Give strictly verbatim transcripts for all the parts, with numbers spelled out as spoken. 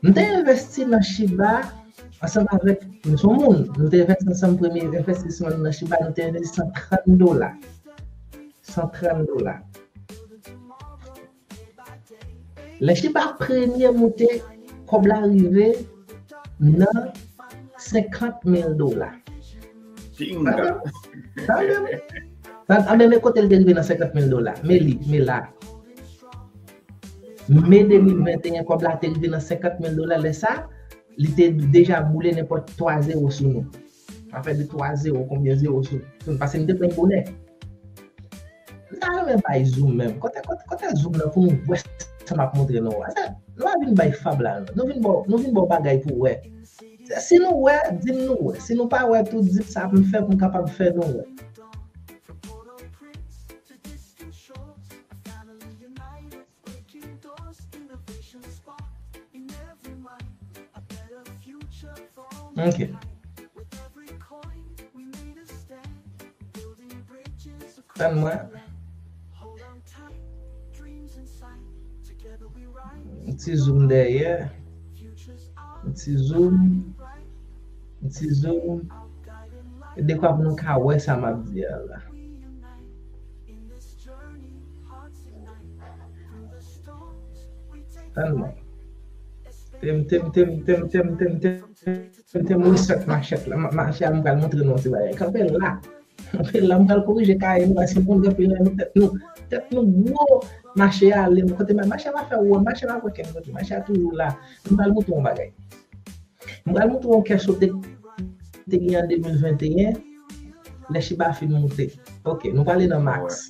M te envesti nan Shiba ansanm avèk, m se yon moun, nou te envesti ansanm, premye envestisman nou nan Shiba, nou te envesti san trant dola. San trant dola. Lè Shiba premye moute, kòb la rive nan senkant mil dola. Pinga. Sa menm. Sa, a, men, men kote l te rive nan senkant mil dola. Men li, men la. Me de mil venteyen, kòb la te rive nan senkant mil dola. Lè sa, li te deja boule nenpòt twa zewo sou nou. Afè de twa zewo, konbyen zewo sou, sou nou? Paske m te pran bonè. M ta renmen bay zoom menm. Kote, kote, kote zoom nan pou nou wè sa m ap montre nou a? Sa, nou pa vin bay fab la, non. Nou vin ba w, nou vin ba w bagay pou w wè. Si nou wè, di m nou wè. Si nou pa wè tou, di m sa pou m fè pou m kapab fè nou wè. Ok. Tann mwen. Yon ti zoom dèyè. Yon ti zoom. Yon ti zoom. E dekwa pou nou ka wè sa m ap di a la. Tann mwen. Tem, tem, tem, tem, tem, tem, tem, tem, tem, reset machèt la. Ma-, machè a, m pral montre nou yon ti bagay. Kanpe la. Kanpe la, m pral korije kaye nou, paske m konn gen anpil nan nou tèt nou. Tèt nou gwo. Mache a ale, kote ma-, mache a pa fè wòl, mache a pa pran kèk kote, mache a toujou la. M pral montre yon bagay. M pral montre yon kè sote te gen an de mil venteyen, lè Shiba fin moute. Ok, nou prale nan Max.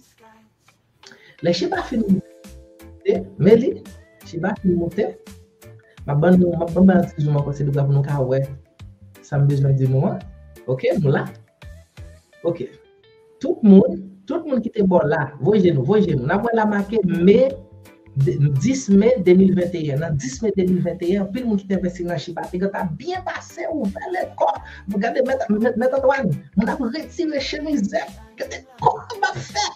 Lè Shiba fin moute, men li, Shiba fin moute, m ap ban nou, m ap ban nou ti zoom ankò, se de pou nou ka wè sa m bezwen di nou an. Ok, nou la. Ok. Tout moun, tout moun ki te bò la, voye je nou, voye je nou. N ap wè la make me, de-, dis me de mil venteyen. Nan dis me de mil venteyen, anpil moun ki te envesti nan Shiba te gentan byen pase, ouvè lekò. Gade mèt, mèt, mèt Antwàn, moun ap retire chemiz. Gade kòman m ap fè.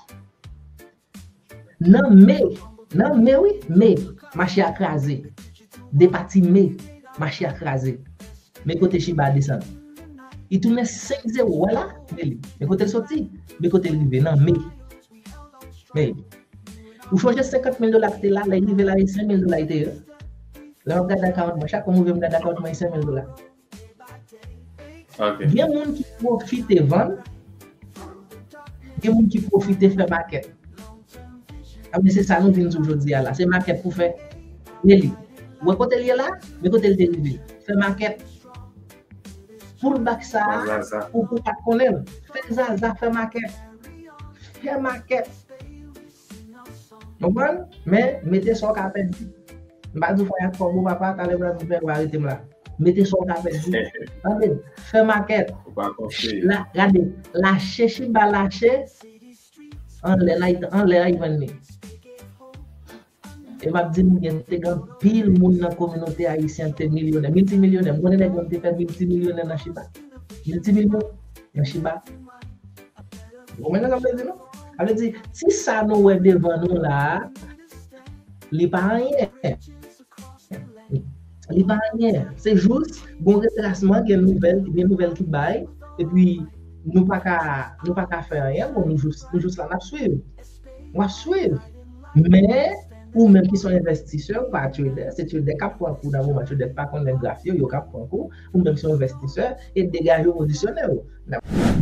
Nan me, nan me wi, me, mache a kraze. De pati me, mache a kraze. Men kote Shiba a desann. Li tounen senk zewo, wè la? Men li. Men kote l soti? Men kote l rive? Nan me. Men li. Ou chonje senkant mil dola ki te la, lè l rive la, e senk mil dola li te ye. Lè m ap gade akawont mwen, chak fwa m ouvri m gade akawont mwen, e senk mil dola. Ok. Gen moun ki pwofite vann, gen moun ki pwofite fè makèt. Ebyen, se sa nou vin di w jodi a la. Se makèt pou fè. Men li. Ou wè kote l ye la? Men kote l te rive. Fè makèt. Pullback sa a, ou, ou pa t konnen l. Fè zaza, fè makèt. Fè makèt. Konprann? Men, mete sa w ka pèdi. M pa di w fè ak kòb ou, papa, talè w ap vin fè w arete m la. Mete sa w ka pèdi. Tande, fè makèt. Ou pa konfye. La, gade, lache Shiba, lache, anlè la, anlè la, li vann li. E m ap di nou, gen te gen anpil moun nan kominote ayisyen te milyonè, miltimilyonè. M konnen nèg yo te fè miltimilyonè nan Shiba. Miltimilyon nan Shiba. Ou konprann sa m vle di nou? Sa vle di, ti sa nou wè devan nou la a, li pa anyen. Li pa anyen. Se jis, gon retrasman, gen nouvèl, gen nouvèl ki bay, epi nou pa ka, nou pa ka fè anyen, bon, nou jis, nou jis la, n ap swiv. W ap swiv. Men, ou menm ki se yon envestisè, ou pa trader, se trader k ap pran kou nan moman trader pa konnen graf yo, yo k ap pran kou, ou menm se yon envestisè, e degaje w, pozisyone w. N ap